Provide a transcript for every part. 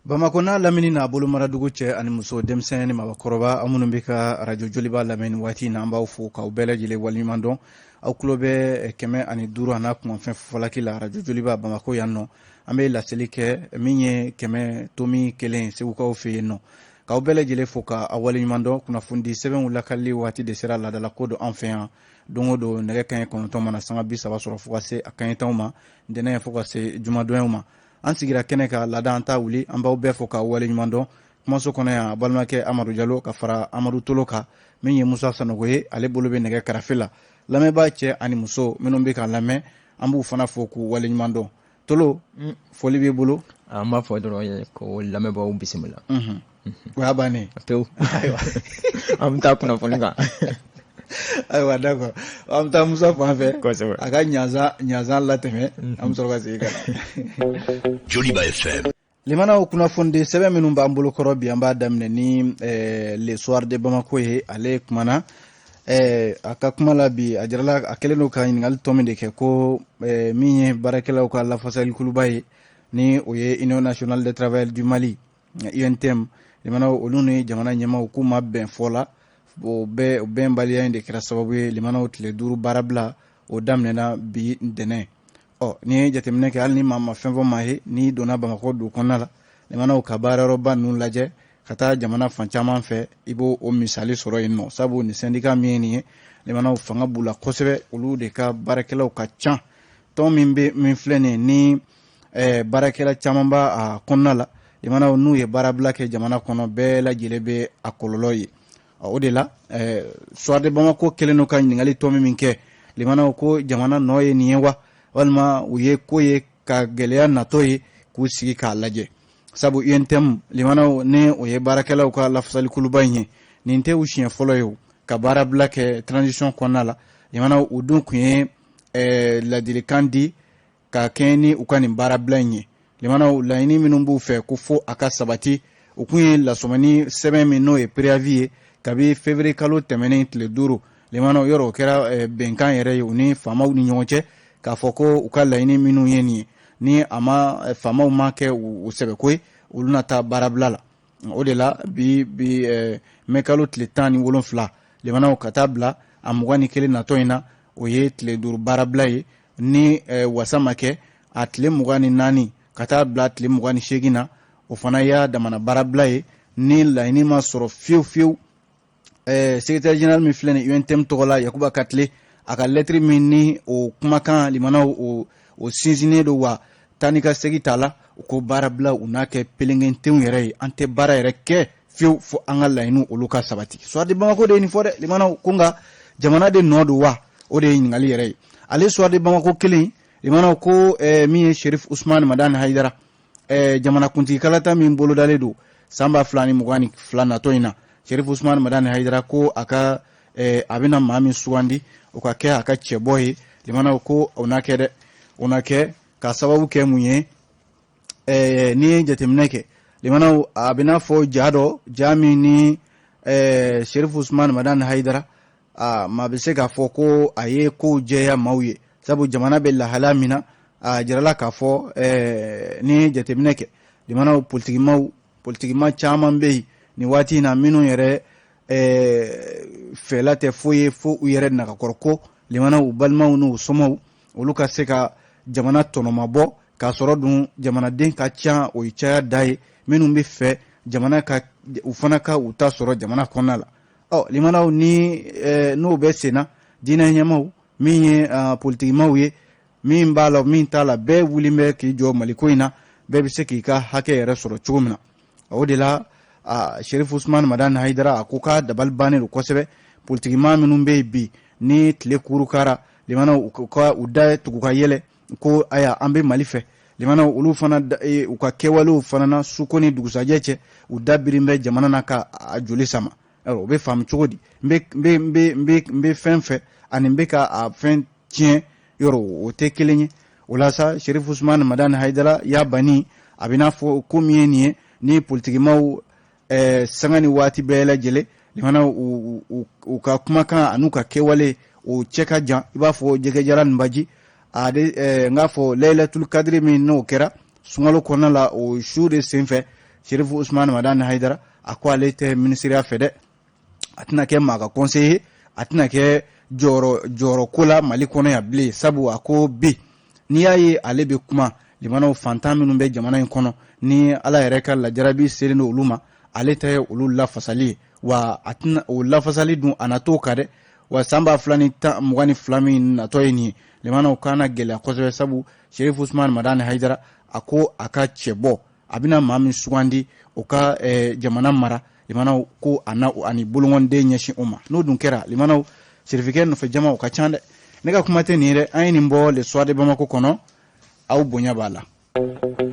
Bamakɔ n'a lamini n'a bolomaradugu, cɛ ani muso, denmisɛn ni mabakɔrɔba, aw minnu bɛ ka Arajo Joliba lamɛn nin waati in na, an b'aw fo k'aw bɛɛ lajɛlen waleɲuman dɔn. Aw tulo bɛ 105 a n'a kunkanfɛn falaki la, Arajo Joliba Bamakɔ yan nɔ. An bɛ laseli kɛ min ye 100.1 Segukaw fɛ yen nɔ. K'aw bɛɛ lajɛlen fo ka aw waleɲuman dɔn. Kunnafonidi sɛbɛnw lakalili waati de sera, laadala ko don an fɛ yan. Don o don, nɛgɛ kanɲɛ 9 mana sanga 30 sɔrɔ fo ka se a kanɲɛ 10 ma ntɛnɛn, fo ka se jumadonyaw ma, an sigira kɛnɛ ka laada an ta wuli. An b'aw bɛɛ fo k'aw waleɲuman dɔn. Kumaso kɔnɔ yan, balimakɛ Amadu Jalo ka fara Amadu Tolo kan, min ye Musa Sanogo ye, ale bolo bɛ nɛgɛ karafe la. Lamɛnbaa cɛ ani muso minnu bɛ k'an lamɛn, an b'u fana fo k'u waleɲuman dɔn. Tolo, foli b'i bolo. An b'a fɔ dɔrɔn ye ko lamɛnbaaw bisimila. O y'a bannen. Pewu, an bɛ taa kunnafoni kan. Ayiwa, d'accord, an bɛ taa Musa fan fɛ. Kosɛbɛ. A ka ɲanzan ɲanzan latɛmɛ, an bɛ sɔrɔ ka segin ka na. Joliba FM. Limanaw, kunnafonidi sɛbɛn minnu b'an bolo kɔrɔ bi, an b'a daminɛ ni Le Soir de Bamako ye. Ale kumana a ka kuma la bi, a jirala a kɛlen don ka ɲininkali tɔ min de kɛ ko min ye baarakɛlaw ka lafasalikuluba ye, ni o ye Union nationale des travailleurs du Mali, UNTM. Limanaw, olu ni jamana ɲɛmaaw k'u ma bɛn fɔ la. O bɛɛ bɛnbaliya in de kɛra sababu ye, limanaw, tile 5 baarabila o daminɛna bi ntɛnɛn. Ɔ, n'i ye jateminɛ kɛ, hali ni maa ma fɛn fɔ maa ye, n'i donna Bamakɔ dugu kɔnɔna la, limanaw, ka baarayɔrɔba ninnu lajɛ ka taa jamana fan caman fɛ, i b'o o misali sɔrɔ yen nɔ. Sabu nin syndicat min ye nin ye, limanaw, fanga b'u la kosɛbɛ, olu de ka baarakɛlaw ka ca. Tɔn min bɛ min filɛ nin ye ni baarakɛla caman b'a a kɔnɔna la, limanaw, n'u ye baarabila kɛ jamana kɔnɔ, bɛɛ lajɛlen bɛ a kɔlɔlɔ ye. O de la Soir de Bamako kɛlen don ka ɲininkali tɔ min kɛ, limanaw, ko jamana nɔ ye nin ye wa, walima u ye ko ye ka gɛlɛya natɔ ye k'u sigi k'a lajɛ? Sabu UNTM, limanaw, ni o ye baarakɛlaw ka lafasalikuluba in ye, nin tɛ u siɲɛ fɔlɔ ye ka baarabila kɛ transition kɔnɔna la. Limanaw, u dun tun ye ladilikan di ka kɛɲɛ ni u ka nin baarabila in ye. Limanaw, laɲini minnu b'u fɛ ko fo a ka sabati, u kun ye lasɔmɔni sɛbɛn min, n'o ye préavis ye, kabi février kalo tɛmɛnen tile 5, limanaw, yɔrɔ o kɛra bɛnkan yɛrɛ ye u ni faamaw ni ɲɔgɔn cɛ, k'a fɔ ko u ka laɲini minnu ye nin ye, ni a ma faamaw ma kɛ u sɛbɛko ye, olu na taa baarabila la. O de la bi bi mɛ kalo tile 17, limanaw, ka taa bila a 21 natɔ in na, o ye tile 5 baarabila ye. Ni wasa ma kɛ, a tile 24 ka taa bila tile 28 na, o fana y'a damana baarabila ye. Ni laɲini ma sɔrɔ fiyewu fiyewu, secrétaire général min filɛ nin UNTM tɔgɔ la, Yakuba Katile, a ka lɛtiri min ni o kumakan, limanaw, o sinsinnen don wa taa ni ka segin t'a la, u ko baarabila u n'a kɛ pelenkentenw yɛrɛ ye, an tɛ baara yɛrɛ kɛ fiyewu fo an ka laɲiniw olu ka sabati. Soir de Bamako de ye nin fɔ dɛ, limanaw. Ko nka jamana de nɔ don wa? O de ye ɲininkali yɛrɛ ye. Ale Soir de Bamako kelen, limanaw, ko min ye Sherif Usman Madani Hayidara, jamanakuntigi kalata min bolodalen don san 2022 natɔ in na, Sherif Usman Madani Hayidara ko a ka a bɛna maa min sugandi o ka kɛ a ka cɛbɔ ye, limanaw, ko o na kɛ dɛ, o na kɛ. Ka sababu kɛ mun ye? N'i ye jateminɛ kɛ, limanaw, a bɛna fɔ ja dɔ, ja min ni Sherif Usman Madani Hayidara, a maa bɛ se k'a fɔ ko a ye kow jɛya maaw ye, sabu jamana bɛ lahalaya min na, a jirala k'a fɔ n'i ye jateminɛ kɛ, limanaw, politikima caman bɛ yen nin waati in na minnu yɛrɛ fɛla tɛ foyi ye fo u yɛrɛ nagakɔrɔ ko. Limanaw, u balimaw n'u somɔgɔw, olu ka se ka jamana tɔnɔmabɔ k'a sɔrɔ dun jamanaden ka ca, o ye caya da ye, minnu bɛ fɛ jamana ka u fana ka u ta sɔrɔ jamana kɔnɔna la. Ɔ, limanaw, ni n'o bɛ sen na, diinɛ ɲɛmaaw min ye politikimaw ye, min b'a la, min t'a la, bɛɛ wulilen bɛ k'i jɔ Maliko in na, bɛɛ bɛ se k'i ka hakɛ yɛrɛ sɔrɔ cogo min na. O de la Sherif Usman Madani Hayidara, a ko k'a dabali bannen don kosɛbɛ, politikimaa minnu bɛ yen bi, ni tile kurukara, limanaw, u ka u da tugu ka yɛlɛ ko aya an bɛ Mali fɛ, limanaw, olu fana u ka kɛwalew fana na, suko ni dugusajɛ cɛ, u da birin bɛ jamana na ka a joli sama. O bɛ faamu cogo di? N bɛ fɛn fɛ ani n bɛ ka a fɛn tiɲɛ, yɔrɔ o tɛ kelen ye. O la sa, Sherif Usman Madani Hayidara y'a banni, a bɛ n'a fɔ ko min ye nin ye, ni politikimaw sanga ni waati bɛɛ lajɛlen, limanaw, u ka kumakan an'u ka kɛwale, o cɛ ka jan i b'a fɔ jɛgɛjalan ni baji. A de n k'a fɔ Laylatul Kadiri min n'o kɛra sunkalo kɔnɔna la, o su de senfɛ. Serifu Usumani Madani Hayidara, a ko ale tɛ minisiriya fɛ dɛ, a tɛna kɛ maa ka conseiller ye, a tɛna kɛ jɔyɔrɔ ko la Mali kɔnɔ yan bilen. Sabu a ko bi n'i y'a ye ale bɛ kuma, limanaw, fantan minnu bɛ jamana in kɔnɔ ni Ala yɛrɛ ka lajarabi selen don olu ma, ale ta ye olu lafasali ye. Wa a tɛna o lafasali dun, a na t'o kan dɛ. Wa san 2022 min natɔ ye nin ye, limanaw, k'a na gɛlɛya kosɛbɛ. Sabu Serifu Usumani Madani Hayidara, a ko a ka cɛ bɔ, a bɛna maa min sugandi o ka jamana mara, limanaw, ko a na ani bolonkɔnden ɲɛsin o ma. N'o dun kɛra, limanaw, Serifikɛ nɔfɛ jama o ka ca dɛ. Ne ka kuma tɛ nin ye dɛ, an ye nin bɔ Le Soir de Bamako kɔnɔ. Aw bonya b'a la.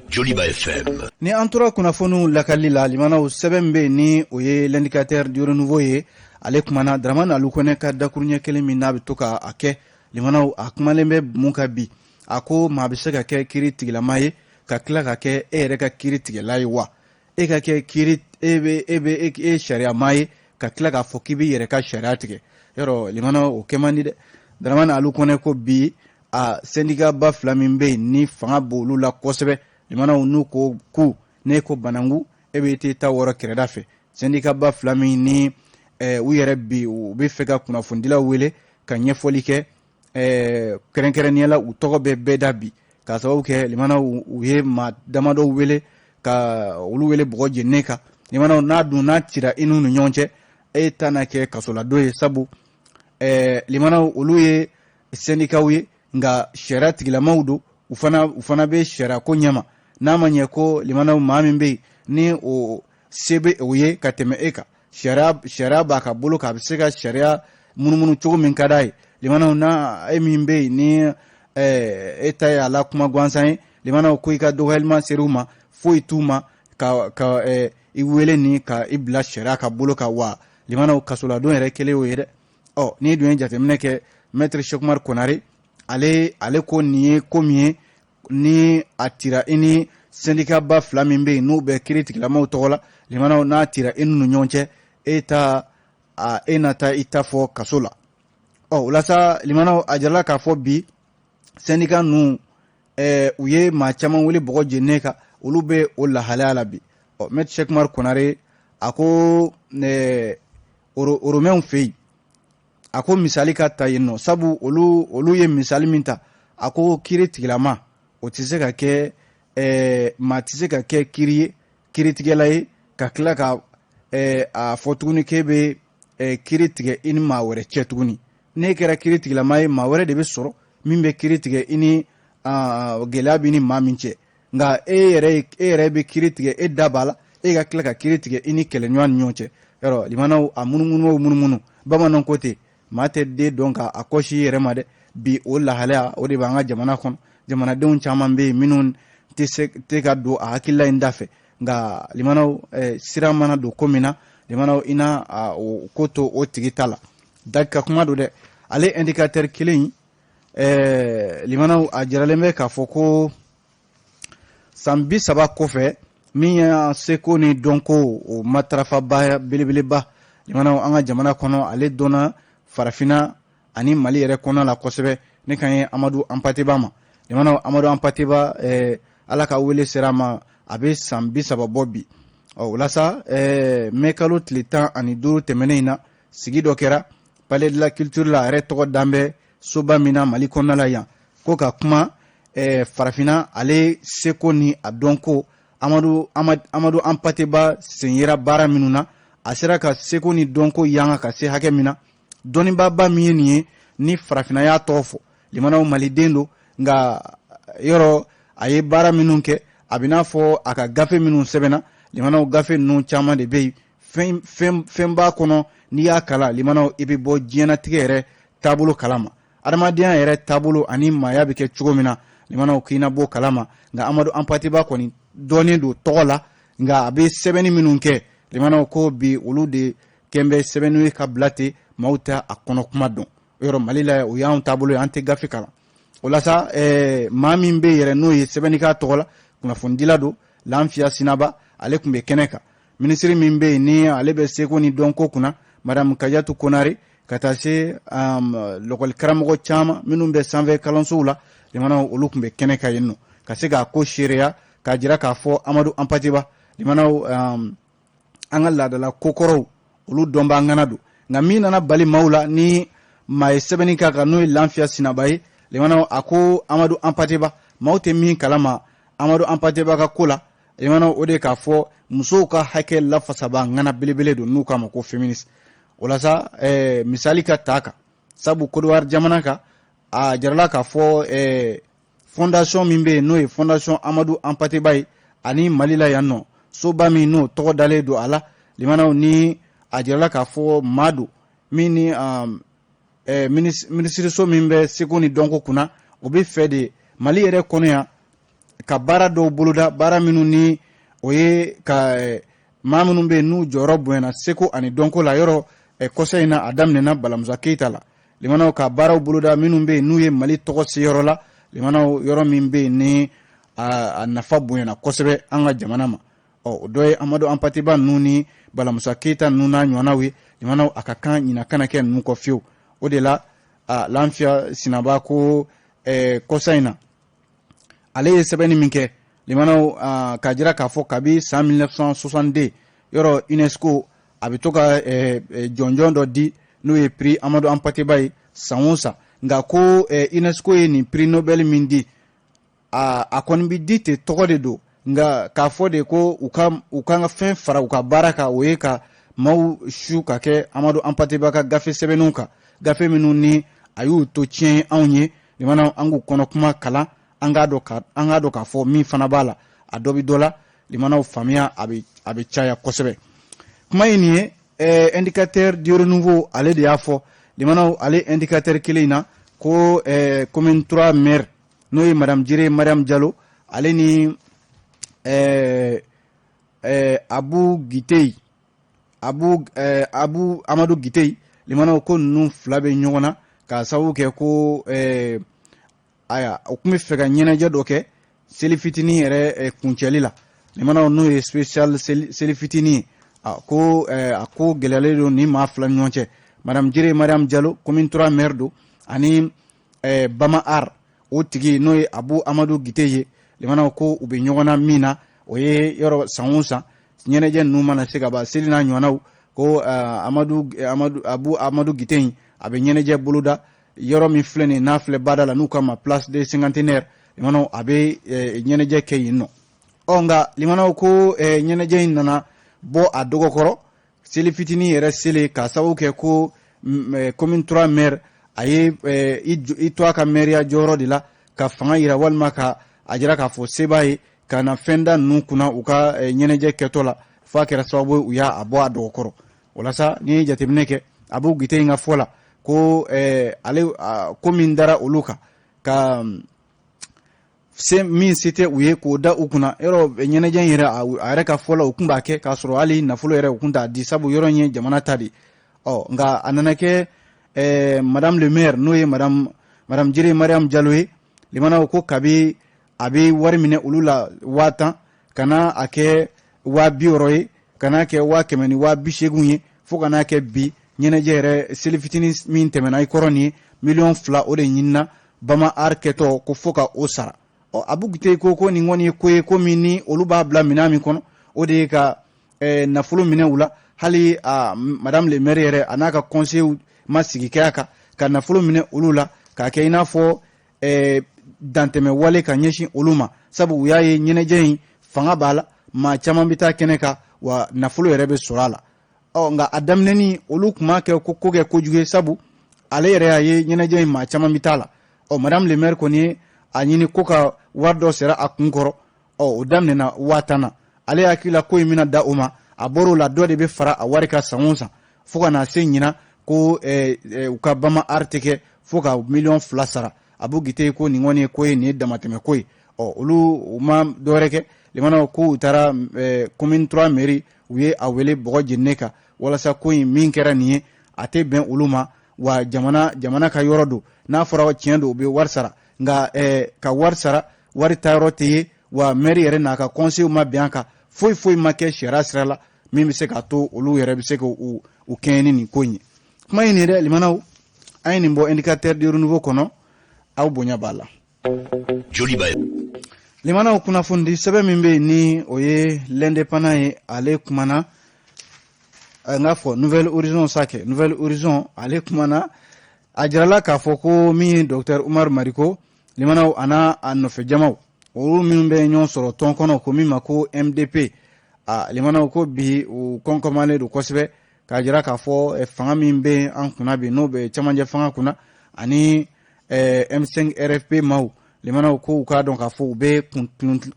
Joliba FM. Ni an tora kunnafoniw lakali la, limanaw, sɛbɛn min bɛ yen ni o ye L'Indicateur du Renouveau ye, ale kumana Dramane Alu Kɔnɛ ka dakuruɲɛ kelen min n'a bɛ to ka a kɛ. Limanaw, a kumalen bɛ mun kan bi? A ko maa bɛ se ka kɛ kiri tigilama ye ka tila ka kɛ e yɛrɛ ka kiri tigɛla ye wa? E ka kɛ kiri, e bɛ e bɛ e ye sariya maa ye ka tila k'a fɔ k'i b'i yɛrɛ ka sariya tigɛ. Yɔrɔ limanaw, o kɛ man di dɛ. Dramane Alu Kɔnɛ ko bi a syndicat ba fila min bɛ yen ni fanga b'olu la kosɛbɛ, limanaw, n'u ko ku n'e ko bananku, e bɛ t'i ta wɔrɔ kɛrɛda fɛ. Syndicat ba fila min ni u yɛrɛ bi u bɛ fɛ ka kunnafonidilaw wele ka ɲɛfɔli kɛ, kɛrɛnkɛrɛnnenya la u tɔgɔ bɛ bɛɛ da bi, k'a sababu kɛ, limanaw, u ye maa damadɔw wele ka olu wele bɔgɔ jeninen kan. Limanaw, n'a dun n'a cira i n'u ni ɲɔgɔn cɛ, e ta na kɛ kasoladon ye. Sabu limanaw, olu ye sɛndikaw ye, nka sariya tigilamaw don, u fana bɛ sariya ko ɲɛma. N'a ma ɲɛ ko, limanaw, maa min bɛ yen ni o se bɛ o ye ka tɛmɛ e kan, sariya b'a ka bolo kan, a bɛ se ka sariya munumunu cogo min ka d'a ye. Limanaw, na e min bɛ yen ni e ta ye a la kuma gansan ye, limanaw, ko i ka dɔgɔyalima ser'u ma, foyi t'u ma ka i wele ni ka i bila sariya ka bolo kan. Wa limanaw, kasoladon yɛrɛ kelen y'o ye dɛ. Ɔ n'i dun ye jateminɛ kɛ, Maître Cheick Oumar Konare, ale ko nin ye ko min ye ni a tira i ni syndicat ba fila min bɛ yen n'u bɛ kiiri tigilamaw tɔgɔ la, limanaw, n'a tira i n'u ni ɲɔgɔn cɛ, e ta a e na taa i ta fɔ kaso la. Ɔ o la sa, limanaw, a jirala k'a fɔ bi syndicat ninnu, u ye maa caman wele bɔgɔ jeninen kan, olu bɛ o lahalaya la bi. Ɔ Maître Cheick Oumar Konare, a ko Oromɛnw fɛ yen, a ko misali ka ta yen nɔ, sabu olu ye misali min ta, a ko kiiri tigilama o tɛ se ka kɛ, maa tɛ se ka kɛ kiiri ye, kiiritigɛla ye, ka tila ka a fɔ tuguni k'e bɛ kiiri tigɛ i ni maa wɛrɛ cɛ tuguni. N'e kɛra kiiri tigilama ye, maa wɛrɛ de bɛ sɔrɔ min bɛ kiiri tigɛ i ni gɛlɛya b'i ni maa min cɛ. Nka e yɛrɛ bɛ kiiri tigɛ, e da b'a la, e ka tila ka kiiri tigɛ i ni kɛlɛɲɔgɔn ni ɲɔgɔn cɛ. Yɔrɔ limanaw, a munumunu o munumunu, bamananw ko ten, maa tɛ den dɔn ka a kɔsi i yɛrɛ ma dɛ. Bi o lahalaya o de b'an ka jamana kɔnɔ. Jamanadenw caman bɛ yen minnu tɛ se tɛ ka don a hakilila in da fɛ. Nka limanaw, sira mana don ko min na, limanaw, i na o ko to o tigi ta la. Da ka kuma don dɛ. Ale Indicateur kelen in, limanaw, a jiralen bɛ k'a fɔ ko san 30 kɔfɛ, min y'an seko ni dɔnko o matarafaba belebeleba, limanaw, an ka jamana kɔnɔ, ale dɔnna Farafinna ani Mali yɛrɛ kɔnɔ la kosɛbɛ. Ne kan ye Amadu Anpate Ba ma. Limanaw, Amadu Anpate Ba, Ala ka wele sera a ma, a bɛ san 30 bɔ bi. Ɔ o la sa, mɛ kalo tile 15 tɛmɛnen in na, sigi dɔ kɛra Palais de la Culture la, a yɛrɛ tɔgɔ dan bɛ soba min na Mali kɔnɔna la yan, ko ka kuma Farafinna ale seko ni a dɔnko. Amadu Anpate Ba sen yera baara minnu na, a sera ka seko ni dɔnko yanga ka se hakɛ min na, dɔnnibaaba min ye nin ye ni Farafinna y'a tɔgɔ fɔ, limanaw, Maliden don, nka yɔrɔ a ye baara minnu kɛ, a bɛ n'a fɔ a ka gafe minnu sɛbɛnna, limanaw, gafe ninnu caman de bɛ yen, fɛn b'a kɔnɔ, n'i y'a kalan, limanaw, i bɛ bɔ diɲɛnatigɛ yɛrɛ taabolo kalama, adamadenya yɛrɛ taabolo ani maaya bɛ kɛ cogo min na, limanaw, k'i na bɔ kalama. Nka Amadu Anpate Ba kɔni dɔnnen don tɔgɔ la, nka a bɛ sɛbɛnni minnu kɛ, limanaw, ko bi olu de kɛn bɛ sɛbɛnni ye ka bila ten, maaw tɛ a kɔnɔ kuma dɔn. Yɔrɔ Mali la, o y'anw taabolo ye, an tɛ gafe kalan. O la sa, maa min bɛ yɛrɛ n'o ye sɛbɛnni k'a tɔgɔ la, kunnafonidila don, Lanfiya Sinaba, ale tun bɛ kɛnɛ kan. Minisiri min bɛ yen ni ale bɛ seko ni dɔnko kunna, Madame Kajatu Konare, ka taa se lɔkɔli karamɔgɔ caman minnu bɛ sanfɛ kalansow la, limanaw, olu tun bɛ kɛnɛ kan yen nɔ ka se k'a ko seereya, k'a jira k'a fɔ Amadu Anpate Ba, Limanaw, an ka laadala kokɔrɔw, olu dɔnbaa ŋana don. Nka min nana bali maaw la ni maa ye sɛbɛnni k'a kan, n'o ye Lafiya Sinaba ye, limanaw, a ko Amadu Anpate Ba, maaw tɛ min kalama Amadu Anpate Ba ka ko la, limanaw, o de k'a fɔ musow ka hakɛ lafasabaa ŋana belebele don, n'u k'a ma ko féministe. O la sa, misali ka ta kan, sabu Kodowari jamana kan, a jarala k'a fɔ fondation min bɛ yen, n'o ye fondation Amadu Anpate Ba ye, ani Mali la yan nɔ, soba min n'o tɔgɔ dalen don a la, limanaw, ni a jirala k'a fɔ maa don min ni minisiriso min bɛ seko ni dɔnko kunna, o bɛ fɛ de Mali yɛrɛ kɔnɔ yan ka baara dɔw boloda, baara minnu ni o ye ka maa minnu bɛ yen n'u jɔyɔrɔ bonyana seko ani dɔnko la. Yɔrɔ kɔsa in na, a daminɛna Balamusa Keyita la, limanaw, ka baaraw boloda minnu bɛ yen n'u ye Mali tɔgɔ se yɔrɔ la, limanaw, yɔrɔ min bɛ yen ni a nafa bonyana kosɛbɛ an ka jamana ma. Ɔ, o dɔ ye Amadu Anpate Ba ninnu ni Balamusa Keyita ninnu n'a ɲɔgɔnnaw ye. Limanaw, a ka kan ɲina kana kɛ ninnu kɔ fiyewu. O de la, a Lafiya Sinaba ko kɔsa in na, ale ye sɛbɛnni min kɛ, limanaw, k'a jira k'a fɔ kabi san 1962, yɔrɔ UNESCO a bɛ to ka jɔnjɔn dɔ di, n'o ye prix Amadu Anpate Ba ye san o san. Nka ko UNESCO ye nin prix Nobel min di, a kɔni bɛ di ten, tɔgɔ de don. Nka k'a fɔ de ko u ka ka fɛn fara u ka baara kan, o ye ka maaw su ka kɛ Amadu Anpate Ba ka gafe sɛbɛnninw kan, gafe minnu ni a y'u to tiɲɛ ye anw ye. Limanaw, an k'u kɔnɔ kuma kalan, an k'a dɔn k'a fɔ min fana b'a la, a dɔ bɛ dɔ la. Limanaw, faamuya a bɛ caya kosɛbɛ. Kuma ye nin ye, Indicateur du Renouveau, ale de y'a fɔ. Limanaw, ale indicateur kelen in na ko commune 3 maire, n'o ye madame Jire Mariam Jalo, ale ni Abu Gitei, Abu Amadu Gitei, limanaw, ko ninnu fila bɛ ɲɔgɔn na k'a sababu kɛ ko aya o tun bɛ fɛ ka ɲɛnajɛ dɔ kɛ seli fitinin yɛrɛ kuncɛli la, limanaw, n'o ye spécial seli fitinin ye. A ko a ko gɛlɛyalen don ni maa fila ni ɲɔgɔn cɛ. Madame Jire Mariam Jalo, commune 3 maire don, ani Bama Art o tigi, n'o ye Abu Amadu Gite ye, limanaw, ko u bɛ ɲɔgɔn na min na, o ye yɔrɔ san o san ɲɛnajɛ ninnu mana se ka ban, seli n'a ɲɔgɔnnaw, ko Amadu Amadu Abu Amadu Gite in, a bɛ ɲɛnajɛ boloda yɔrɔ min filɛ nin n'a filɛ bada la, n'u k'a ma Place de Cinquantenaire. Limanaw, a bɛ ɲɛnajɛ kɛ yen nɔ. Ɔ, nka limanaw, ko ɲɛnajɛ in nana bɔ a dɔgɔkɔrɔ seli fitinin yɛrɛ selen, k'a sababu kɛ ko commune 3 maire, a ye i to a ka maire jɔyɔrɔ de la ka fanga yira, walima ka a jira k'a fɔ se b'a ye, ka na fɛn da ninnu kunna u ka ɲɛnajɛ kɛtɔ la, f'a kɛra sababu ye u y'a bɔ a dɔgɔkɔrɔ. O la sa, n'i ye jateminɛ kɛ, Abu Gite in ka fɔ la, ko ale ko min dara olu kan ka se min se tɛ u ye k'o da u kunna, yɔrɔ ɲɛnajɛ in yɛrɛ, a yɛrɛ ka fɔ la, u kun b'a kɛ k'a sɔrɔ hali nafolo yɛrɛ u kun t'a di, sabu yɔrɔ in ye jamana ta de. Ɔ, nka a nana kɛ madame le maire, n'o ye madame Jire Mariam Jalo ye, limanaw, ko kabi a bɛ wari minɛ olu la 10 000, ka na a kɛ 60 000 ye, ka n'a kɛ 180 000 ye, fo ka n'a kɛ bi ɲɛnajɛ yɛrɛ seli fitinin min tɛmɛna i kɔrɔ nin ye, miliyɔn 2 o de ɲinina Bama Art kɛtɔ, ko fo ka o sara. Ɔ, Abu Gite ko nin kɔni ye ko ye, ko min ni olu b'a bila minɛn min kɔnɔ, o de ye ka nafolo minɛ u la. Hali a madame le maire yɛrɛ, a n'a ka conseil ma sigi kɛ a kan ka nafolo minɛ olu la, k'a kɛ i n'a fɔ dantɛmɛ wale ka ɲɛsin olu ma, sabu u y'a ye ɲɛnajɛ in fanga b'a la, maa caman bɛ taa kɛnɛ kan, wa nafolo yɛrɛ bɛ sɔrɔ a la. Ɔ, nka a daminɛni, olu tun b'a kɛ ko kɛ kojugu ye, sabu ale yɛrɛ y'a ye ɲɛnajɛ in, maa caman bɛ taa la. Ɔ, madame le maire kɔni ye a ɲini ko ka wari dɔ sara a kun kɔrɔ. Ɔ, o daminɛna 10 000 na. Ale hakili la ko in bɛna da o ma, a bɔr'o la, dɔ de bɛ fara a wari kan san o san, fo ka na se ɲina ko u ka Bama Art tɛ kɛ fo ka miliyɔn 2 sara. Abu Gite ko nin kɔni ye ko ye, nin ye damatɛmɛ ko ye. Ɔ, olu u ma dɔwɛrɛ kɛ, limanaw, ko u taara commune 3 mairie, u ye a wele bɔgɔ jeninen kan, walasa ko in min kɛra nin ye, a tɛ bɛn olu ma, wa jamana ka yɔrɔ don. N'a fɔra tiɲɛ don, u bɛ wari sara, nka ka wari sara, wari taayɔrɔ tɛ ye, wa maire yɛrɛ n'a ka conseil ma bɛn a kan, foyi foyi ma kɛ sariya sira la min bɛ se k'a to olu yɛrɛ bɛ se k'u u kɛɲɛ ni nin ko in ye. Kuma in nin dɛ, limanaw, an ye nin bɔ Indicateur du Renouveau kɔnɔ, aw bonya b'a la. Joliba. Limanaw, kunnafonidi sɛbɛn min bɛ yen ni o ye L'Indépendant ye, ale kumana, n k'a fɔ Nouvel Horizon sa kɛ, Nouvel Horizon ale kumana. A jirala k'a fɔ ko min ye Docteur Umaru Mariko, limanaw, a n'a a nɔfɛ jamaw, olu minnu bɛ ɲɔgɔn sɔrɔ tɔn kɔnɔ ko min ma ko MDP, a limanaw, ko bi u kɔnkɔmalen don kosɛbɛ, k'a jira k'a fɔ fanga min bɛ an kunna bi, n'o bɛ cɛmancɛ fanga kunna, ani M5 RFP maaw, limanaw, ko u k'a dɔn k'a fɔ u bɛ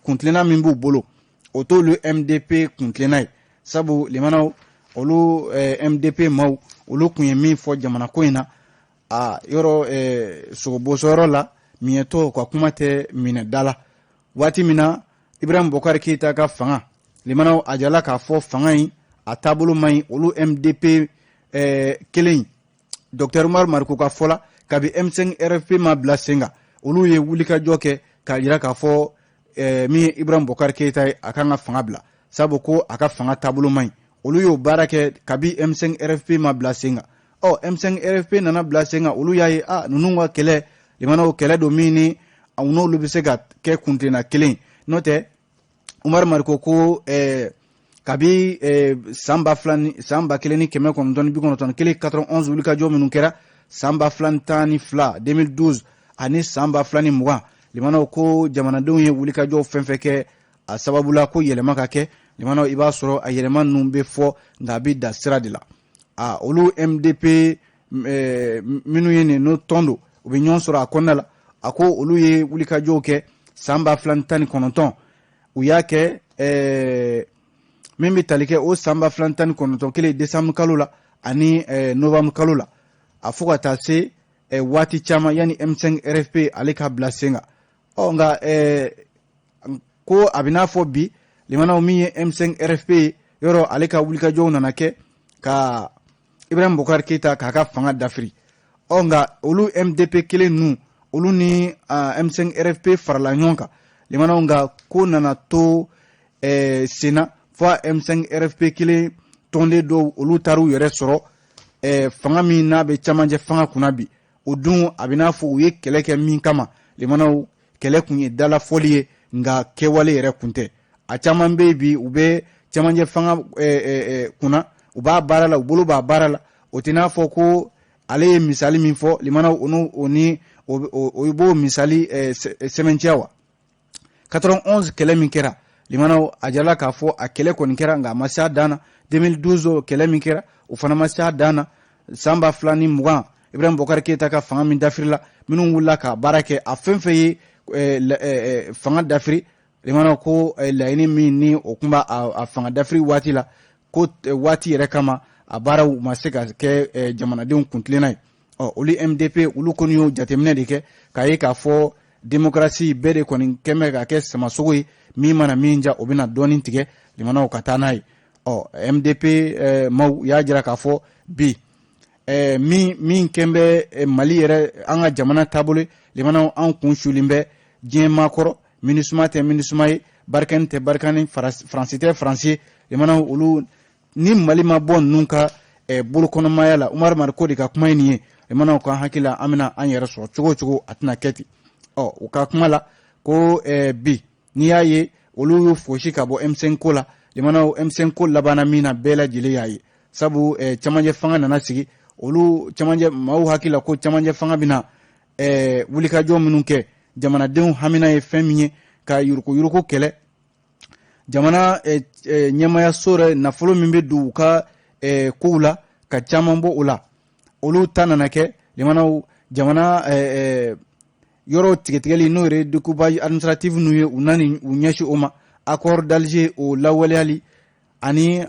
kuntilenna min b'u bolo, o t'olu MDP kuntilenna ye. Sabu limanaw, olu MDP maaw, olu kun ye min fɔ jamana ko in na, a yɔrɔ sogobosɔyɔrɔ la miɲɛtɔ ka kuma tɛ minɛ da la. Waati min na Ibrahim Bokari Keyita ka fanga, limanaw, a jirala k'a fɔ fanga in a taabolo man ɲi. Olu MDP kelen in, Dr Umaru Mariko ka fɔ la, kabi M5 RFP ma bila sen kan, olu ye wulikajɔ kɛ k'a jira k'a fɔ min ye Ibrahim Bokari Keyita ye, a kan ka fanga bila, sabu ko a ka fanga taabolo man ɲi. Olu y'o baara kɛ kabi M5 RFP ma bila sen kan. Ɔ, M5 RFP nana bila sen kan, olu y'a ye a ninnu ka kɛlɛ, limanaw, kɛlɛ don min ni n'olu bɛ se ka kɛ kuntilenna kelen. N'o tɛ, Umaru Mariko ko kabi san ba fila ni san 1991, 91 wulikajɔ minnu kɛra, san 2012, 2012, ani san 2020, limanaw, ko jamanadenw ye wulikajɔ fɛn fɛn kɛ a sababu la ko yɛlɛma ka kɛ, limanaw, i b'a sɔrɔ a yɛlɛma ninnu bɛ fɔ, nka a bɛ da sira de la. A olu MDP minnu ye nin n'o tɔn don, u bɛ ɲɔgɔn sɔrɔ a kɔnɔna la, a ko olu ye wulikajɔw kɛ san 2019, u y'a kɛ min bɛ tali kɛ o san 2019 kelen décembre kalo la ani novembre kalo la, a fo ka taa se waati caman yanni M5 RFP ale ka bila sen kan. Ɔ, nka ko a bɛ n'a fɔ bi, limanaw, min ye M5 RFP ye, yɔrɔ ale ka wulikajɔw nana kɛ ka Ibrahim Bokari Keyita k'a ka fanga dafiri. Ɔ, nka olu MDP kelen ninnu, olu ni M5 RFP farala ɲɔgɔn kan, limanaw, nka ko nana to senna fo M5 RFP kelen tɔnden dɔw, olu taar'u yɛrɛ sɔrɔ fanga min n'a bɛ camancɛ fanga kunna bi. O dun, a bɛ n'a fɔ u ye kɛlɛ kɛ min kama, limanaw, kɛlɛ kun ye dalafɔli ye, nka kɛwale yɛrɛ kun tɛ. A caman bɛ yen bi, u bɛ camancɛ fanga kunna, u b'a baara la, u bolo b'a baara la. O tɛ n'a fɔ ko ale ye misali min fɔ, limanaw, o n'o o ni o b'o misali sɛmɛntiya wa. 91 kɛlɛ min kɛra, limanaw, a jirala k'a fɔ a kɛlɛ kɔni kɛra, nka a ma se a dan na. 2012 kɛlɛ min kɛra, o fana ma se a dan na. San 2020, Ibrahim Bokari Keyita ka fanga min dafirila, minnu wulila ka baara kɛ, a fɛn fɛn ye fanga dafiri, limanaw, ko laɲini min ni o kun b'a a fanga dafiri waati la, ko waati yɛrɛ kama a baaraw ma se ka kɛ jamanadenw kuntilenna ye. Ɔ, olu MDP, olu kɔni y'o jateminɛ de kɛ k'a ye k'a fɔ démocratie bɛɛ de kɔni kɛn bɛ ka kɛ samasogo ye, min mana min ja, o bɛna dɔɔnin tigɛ, limanaw, ka taa n'a ye. Ɔ, MDP maaw y'a jira k'a fɔ bi min kɛn bɛ Mali yɛrɛ, an ka jamana taabolo, limanaw, an kun sulen bɛ diɲɛ maakɔrɔ. MINUSMA tɛ MINUSMA ye, Barkhane tɛ Barkhane, Faransi tɛ Faransi ye. Limanaw, olu ni Mali ma bɔ ninnu ka bolokɔnɔmaya la, Umaru Mariko de ka kuma ye nin ye, limanaw, k'an hakili la, an bɛna an yɛrɛ sɔrɔ cogo o cogo, a tɛna kɛ ten. Ɔ, u ka kuma la ko bi n'i y'a ye olu y'u fosi ka bɔ M5 ko la, limanaw, M5 ko labanna min na, bɛɛ lajɛlen y'a ye. Sabu camancɛ fanga nana sigi, olu camancɛ maaw hakili la ko camancɛ fanga bɛna wulikajɔ minnu kɛ, jamanadenw hamina ye fɛn min ye, ka yuruguyurugu kɛlɛ, jamana ɲɛmayaso yɛrɛ nafolo min bɛ don u ka kow la, ka caman bɔ o la. Olu ta nana kɛ, limanaw, jamana yɔrɔ tigɛtigɛli, n'o yɛrɛ découpage administratif ninnu ye, u nani u ɲɛsin o ma, accord d'Alger o lawaleyali. Ani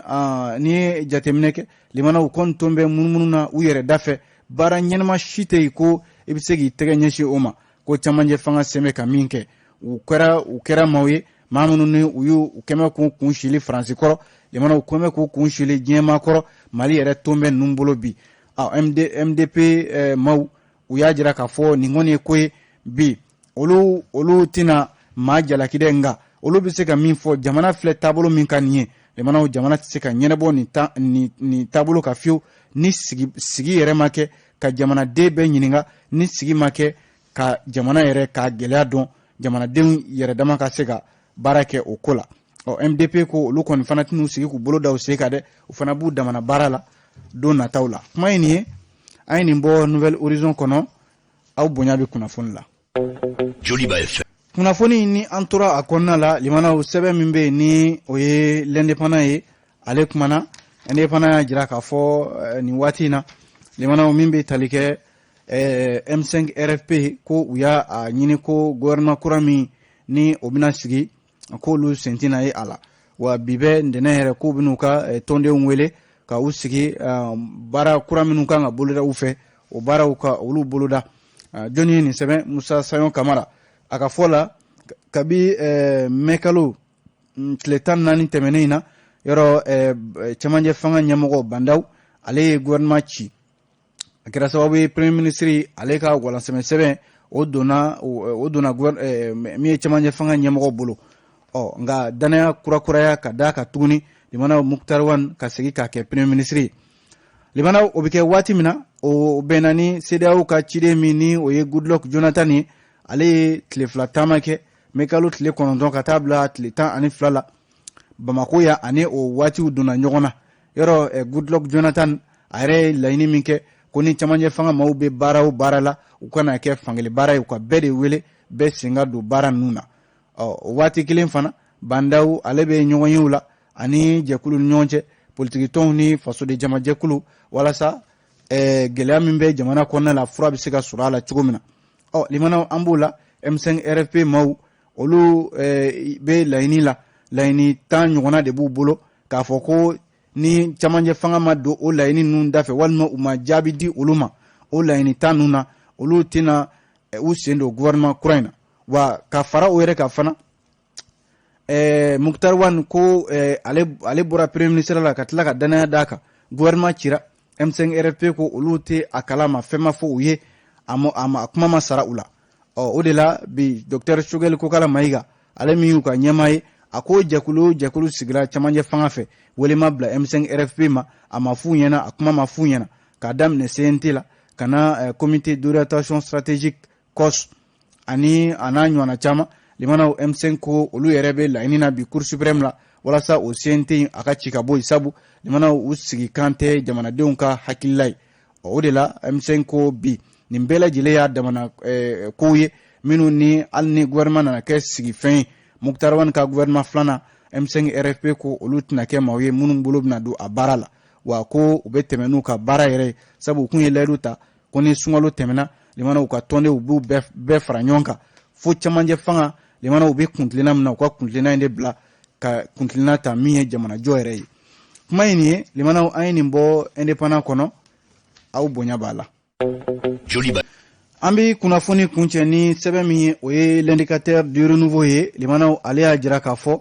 n'i ye jateminɛ kɛ, limanaw, kɔni tɔn bɛ munumunu na u yɛrɛ da fɛ, baara ɲɛnama si tɛ yen ko i bɛ se k'i tɛgɛ ɲɛsin o ma ko camancɛ fanga sen bɛ ka min kɛ. U kɛra maaw ye, maa minnu ni u y'u kɛmɛ k'u kun sili Faransi kɔrɔ, limanaw, kɛmɛ k'u kun sili diɲɛmaa kɔrɔ. Mali yɛrɛ ton bɛ ninnu bolo bi. MD, MDP maaw, u y'a jira k'a fɔ nin kɔni ye ko ye bi, olu tɛna maa jalaki dɛ, nka olu bɛ se ka min fɔ, jamana filɛ taabolo min ka nin ye, limanaw, jamana tɛ se ka ɲɛnabɔ nin taabolo ka fiyewu ni sigi yɛrɛ ma kɛ ka jamanaden bɛɛ ɲininka, ni sigi ma kɛ ka jamana yɛrɛ k'a gɛlɛya dɔn. Jamanadenw yɛrɛ dama ka se ka baara kɛ o ko la. Ɔ, MDP ko olu kɔni fana tɛn'u sigi k'u bolo da u sen kan dɛ, u fana b'u damana baara la don nataw la. Kuma ye nin ye, an ye nin bɔ Nouvel Horizon kɔnɔ. Aw bonya bɛ kunnafoni la. Joliba FM. Kunnafoni ni an tora a kɔnɔna la, limanaw, sɛbɛn min bɛ yen ni o ye L'Indépendant ye, ale kumana. Indépendant y'a jira k'a fɔ nin waati in na, limanaw, min bɛ tali kɛ M5 RFP, ko u y'a ɲini ko gouvernement kura min ni o bɛna sigi, k'olu sen tɛna ye a la. Wa bi bɛ ntɛnɛn yɛrɛ, k'u bɛn'u ka tɔndenw wele ka u sigi, baara kura minnu kan ka boloda u fɛ, o baaraw ka olu boloda. Jɔnni ye nin sɛbɛn? Musa Sayon Kamara. A ka fɔ la, kabi mɛkalo tile 14 tɛmɛnen in na, yɔrɔ cɛmancɛ fanga ɲɛmɔgɔ Bah N'Daw, ale ye gouvernement ci. A kɛra sababu ye, premier ministre ale ka walansɛmɛ sɛbɛn, o donna min ye cɛmancɛ fanga ɲɛmɔgɔ bolo. Ɔ, nka danaya kurakuraya ka d'a kan tuguni, limanaw, Moctar Ouane ka segin k'a kɛ premier ministre ye. Limanaw, o bɛ kɛ waati min na, o bɛnna ni CEDEAO ka ciden min ni o ye Goodluck Jonathan ye, ale ye tile 2 taama kɛ, mɛ kalo tile 9 ka taa bila tile 12 la Bamako yan. Ani o waatiw donna ɲɔgɔn na. Yɔrɔ Goodluck Jonathan, a yɛrɛ ye laɲini min kɛ, ko ni camancɛ fanga maaw bɛ baara o baara la, u kana kɛ fankelen baara ye, u ka bɛɛ de wele, bɛɛ sen ka don baara ninnu na. Ɔ, o waati kelen fana, Bah N'Daw, ale bɛ ɲɔgɔnyew la ani jɛkulu ni ɲɔgɔn cɛ, politikitɔnw ni fasoden jamajɛkulu, walasa gɛlɛya min bɛ jamana kɔnɔna la, fura bɛ se ka sɔrɔ a la cogo min na. Ɔ, limanaw, an b'o la, M5 RFP maaw, olu bɛ laɲini la. Laɲini 10 ɲɔgɔnna de b'u bolo, k'a fɔ ko ni camancɛ fanga ma don o laɲini ninnu dafɛ, walima u ma jaabi di olu ma o laɲini 10 ninnu na, olu tɛna u sen don gouvernement kura in na. Wa ka fara o yɛrɛ kan fana, Moctar Ouane ko ale bɔra premier ministre la ka tila ka danaya d'a kan, gouvernement cira, M5 RFP ko olu tɛ a kalama, fɛn ma fɔ u ye, a ma, a ma, kuma ma sara u la. Ɔ, o de la bi, docteur Choguel Kokalla Maïga, ale min y'u ka ɲɛmaa ye, a ko jɛkulu jɛkulu sigira camancɛ fanga fɛ, wele ma bila M5 RFP ma, a ma f'u ɲɛna, a kuma ma f'u ɲɛna, k'a daminɛ CNT la ka na comité d'orientation stratégique, COS, ani a n'a ɲɔgɔnna caman. Limanaw, M5 ko olu yɛrɛ bɛ laɲini na bi Cour suprême la, walasa o CNT in a ka ci ka bɔ yen, sabu limanaw, u sigi kan tɛ jamanadenw ka hakilila ye. O de la M5 ko bi nin bɛɛ lajɛlen y'a damana kow ye minnu ni hali ni gouvernement nana kɛ sigifɛn ye, Moctar Ouane ka gouvernement filanan, M5 RFP ko olu tɛna kɛ maaw ye minnu bolo bɛna don a baara la. Wa ko u bɛ tɛmɛ n'u ka baara yɛrɛ ye, sabu u kun ye layidu ta ko ni sunkalo tɛmɛna, limanaw, u ka tɔndenw b'u bɛɛ fara ɲɔgɔn kan fo camancɛ fanga. Limanaw, u bɛ kuntilenna min na, u ka kuntilenna in de bila ka kuntilenna ta min ye jamanajɔ yɛrɛ ye. Kuma ye nin ye, limanaw, an ye nin bɔ Indépendant kɔnɔ. Aw bonya b'a la. Joliba. An bɛ kunnafoni kuncɛ ni sɛbɛn min ye, o ye L'Indicateur du Renouveau ye. Limanaw, ale y'a jira k'a fɔ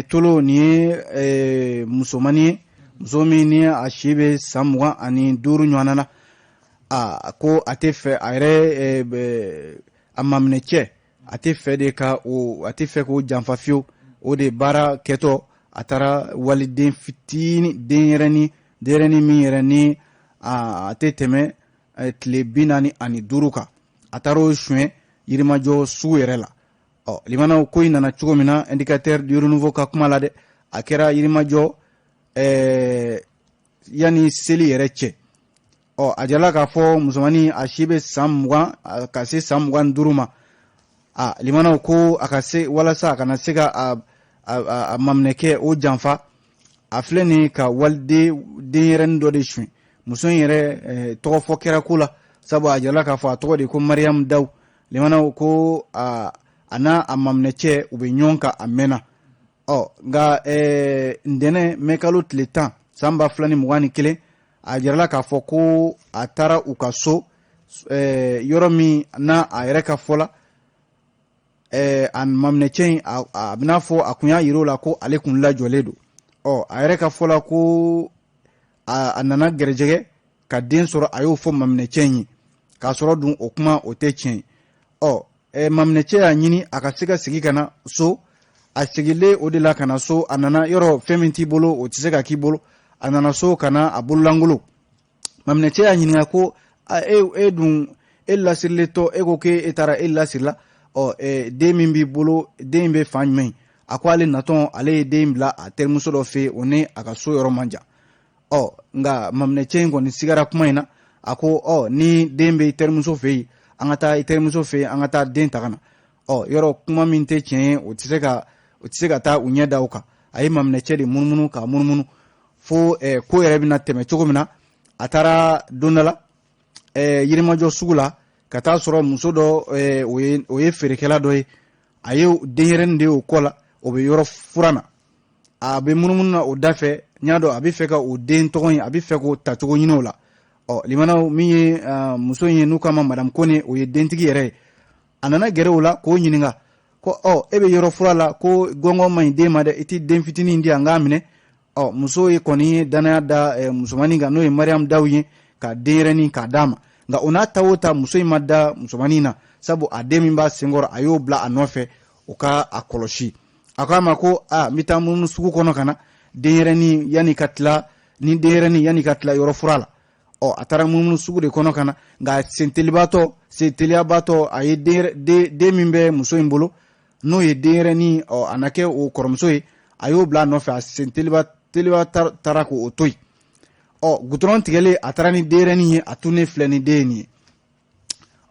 tolo nin ye musomannin ye, muso min ni a si bɛ san 25 ɲɔgɔnna na. A ko a tɛ fɛ a yɛrɛ a maminɛ cɛ, a tɛ fɛ de ka o, a tɛ fɛ k'o janfa fiyewu. O de baara kɛtɔ, a taara waliden fitinin, denyɛrɛni min yɛrɛ ni a tɛ tɛmɛ tile 45 kan, a taara o suɲɛ Yirimajɔ sugu yɛrɛ la. Ɔ, limanaw, ko in nana cogo min na, Indicateur du Renouveau ka kuma la dɛ, a kɛra Yirimajɔ yanni seli yɛrɛ cɛ. Ɔ, a jirala k'a fɔ musomannin a si bɛ san 20 ka se san 25 ma. A limanaw, ko a ka se walasa a kana se ka a maminɛkɛ o janfa, a filɛ nin ka waliden denyɛrɛnin dɔ de suɲɛ. Muso in yɛrɛ tɔgɔ fɔ kɛra ko la, sabu a jirala k'a fɔ a tɔgɔ de ko Mariyamu Daw. Limanaw, ko a n'a a maminɛcɛ, u bɛ ɲɔgɔn kan a mɛnna. Ɔ, nka ntɛnɛn mɛkalo tile 10 san 2021, a jirala k'a fɔ ko a taara u ka so, yɔrɔ min n'a a yɛrɛ ka fɔ la, a maminɛcɛ in, a bɛna fɔ a kun y'a yira o la ko ale kun lajɔlen don. Ɔ, a yɛrɛ ka fɔ la ko a nana gɛrɛjɛgɛ ka den sɔrɔ, a y'o fɔ maminɛcɛ in ye, k'a sɔrɔ dun o kuma o tɛ tiɲɛ ye. Ɔ, maminɛcɛ y'a ɲini a ka se ka segin ka na so. A seginlen o de la ka na so, a nana yɔrɔ fɛn min t'i bolo, o tɛ se ka k'i bolo. A nana so ka na a bololankolon. Maminɛcɛ y'a ɲininka ko e dun, e lasirilen tɔ, e ko k'e taara e lasirila. Ɔ den min b'i bolo, den in bɛ fan jumɛn? A ko ale natɔn, ale ye den bila a terimuso dɔ fɛ yen, o ni a ka so yɔrɔ man jan. Ɔ nka maminɛcɛ in kɔni sigara kuma in na. A ko ɔ ni den bɛ i terimuso fɛ yen, an ka taa i terimuso fɛ yen, an ka taa den ta ka na. Ɔ yɔrɔ kuma min tɛ tiɲɛ ye, o tɛ se ka taa u ɲɛ da o kan. A ye maminɛcɛ de munumunu k'a munumunu fo ko yɛrɛ bɛna tɛmɛ cogo min na. A taara don dɔ la Yirimajɔ sugu la ka taa sɔrɔ muso dɔ, o ye feerekɛla dɔ ye. A ye denyɛrɛnin de ye o kɔ la, o bɛ yɔrɔ furan na, a bɛ munumunu na o da fɛ. N y'a dɔn a bɛ fɛ ka o den tɔgɔ in, a bɛ fɛ k'o tacogo ɲini o la. Ɔ limanaw, min ye muso in ye, n'u k'a ma Madame Kone, o ye dentigi yɛrɛ ye. A nana gɛrɛ o la k'o ɲininka ko ɔ e bɛ yɔrɔ fura la, ko gɔngɔn man ɲi den ma dɛ, i ti den fitinin di yan k'a minɛ. Ɔ muso ye kɔni ye danaya da musomanin kan, n'o ye Mariam Daw ye, ka denyɛrɛnin k'a d'a ma. Nka o n'a ta o ta, muso in ma da musomanin na, sabu a den min b'a senkɔrɔ, a y'o bila a nɔfɛ o ka a kɔlɔsi. A ko a ma ko a n bɛ taa munumunu sugu kɔnɔ ka na denyɛrɛnin yanni ka tila ni denyɛrɛnin yanni ka tila yɔrɔ fura la. Ɔ a taara munumunu sugu de kɔnɔ ka na, nka sentelibatɔ, senteliyabatɔ, a ye den min bɛ muso in bolo, n'o ye denyɛrɛnin, ɔ a na kɛ o kɔrɔmuso ye, a y'o bila a nɔfɛ. A senteliba teliba taara k'o to yen. Ɔ gudɔrɔn tigɛlen, a taara ni denyɛrɛnin ye, a tunnen filɛ ni den ye nin ye.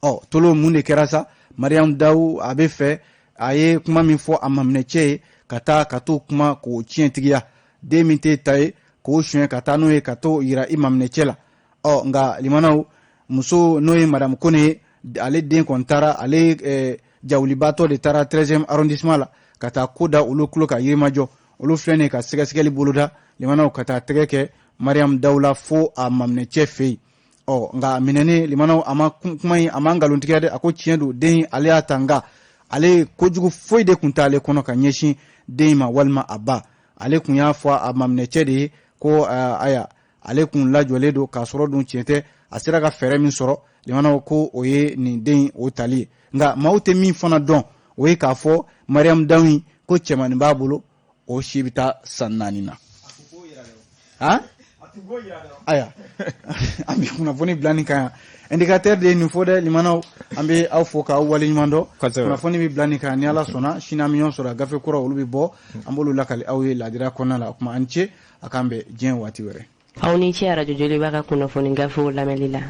Ɔ tolo, mun de kɛra sa? Mariam Dawu, a bɛ fɛ a ye kuma min fɔ a maminɛcɛ ye, ka taa ka t'o kuma k'o tiɲɛtigiya, den min t'e ta ye, k'o suɲɛ ka taa n'o ye ka t'o yira i maminɛcɛ la. Ɔ nka limanaw, muso n'o ye Madame Kone ye, ale den kɔni taara, ale jawulibatɔ de taara 13e arrondissement la ka taa ko da olu tulo ka Yirimajɔ. Olu filɛ nin ye ka sɛgɛsɛgɛli boloda, limanaw, ka taa tɛgɛ kɛ Mariam Dawu la fo a maminɛcɛ fɛ yen. Ɔ nka a minɛnen, limanaw, a ma kuma in, a ma nkalontigiya dɛ. A ko tiɲɛ don, den ale y'a ta, nka ale kojugu foyi de tun t'ale kɔnɔ ka ɲɛsin den in ma walima a ba. Ale kun y'a fɔ a maminɛcɛ de ye ko aya ale kun lajɔlen don, k'a sɔrɔ dun tiɲɛ tɛ. A sera ka fɛɛrɛ min sɔrɔ, limanaw, ko o ye nin den o tali ye. Nka maaw tɛ min fana dɔn, o ye k'a fɔ Mariam Dawu ko cɛmannin b'a bolo, o si bɛ taa san 4 na. Han, aya, an bɛ kunnafoni bila nin kan yan. Indicateur de ye nin fɔ dɛ. Limanaw, an bɛ aw fo k'aw waleɲuman dɔn. Kunnafoni bɛ bila nin kan. Ni Ala sɔnna, sini an bɛ ɲɔgɔn sɔrɔ. Gafe kura olu bɛ bɔ, an b'olu lakali aw ye laadira kɔnɔna la. O tuma, an ce, a k'an bɛn diɲɛ waati wɛrɛ. Aw ni ce Arajo Joliba ka kunnafoni gafew lamɛnli la.